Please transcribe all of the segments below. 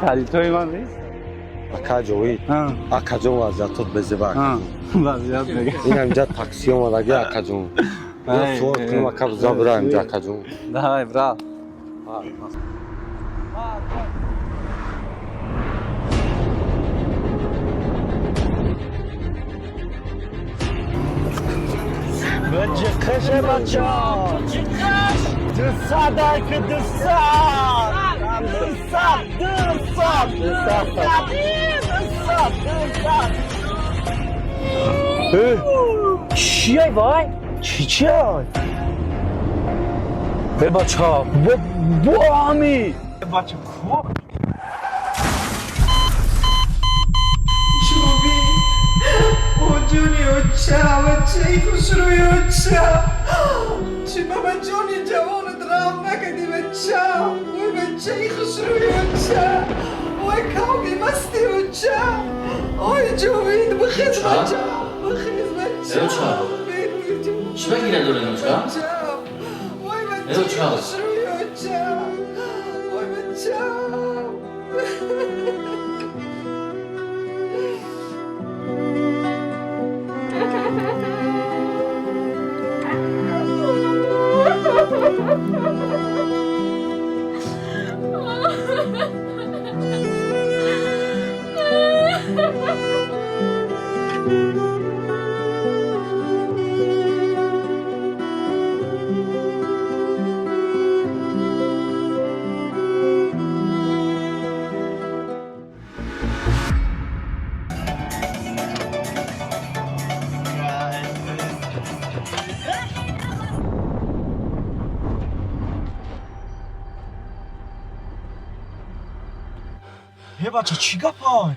Таҳдидҳои ман нест. Ака Ҷовид, акаҷон, вазъиятот безеба. Вазъият мега. Ин инҷа такси омадаги, акаҷон. Суол кунам, ака, забра инҷа, акаҷон. Давай, брат. Бача бача! 200 ки 200! 200, 200, 200, 200, 200! Чиай вай? Чи чиай? Э, бача, бо ами! Бача, ко? Ҷони оча, бачаи хушрӯи оча, чӣ ба ҷони ҷавонат раҳм накардӣ, бача? Ой, бачаи хушрӯи оча, ой, кавби масти оча, ой, Ҷовид, бихез, бача, бихез, бача. Чӣ ба гиря доред, оча? Ой, бачаи хушрӯи оча, ой, бача. Э, бача, чӣ гапа?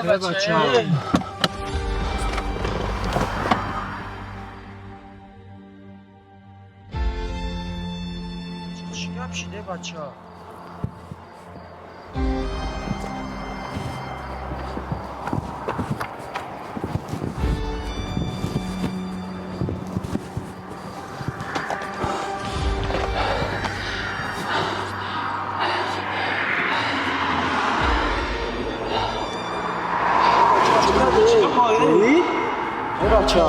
Бача? Чӣ гап шиде, бача? Бача.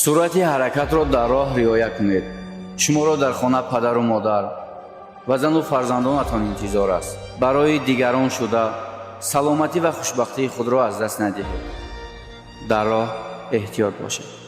Суръати ҳаракатро дар роҳ риоя кунед. Шуморо дар хона падару модар ва зану фарзандонатон интизор аст. Барои дигарон шуда саломатӣ ва хушбахтии худро аз даст надиҳед. Дар роҳ эҳтиёт бошед.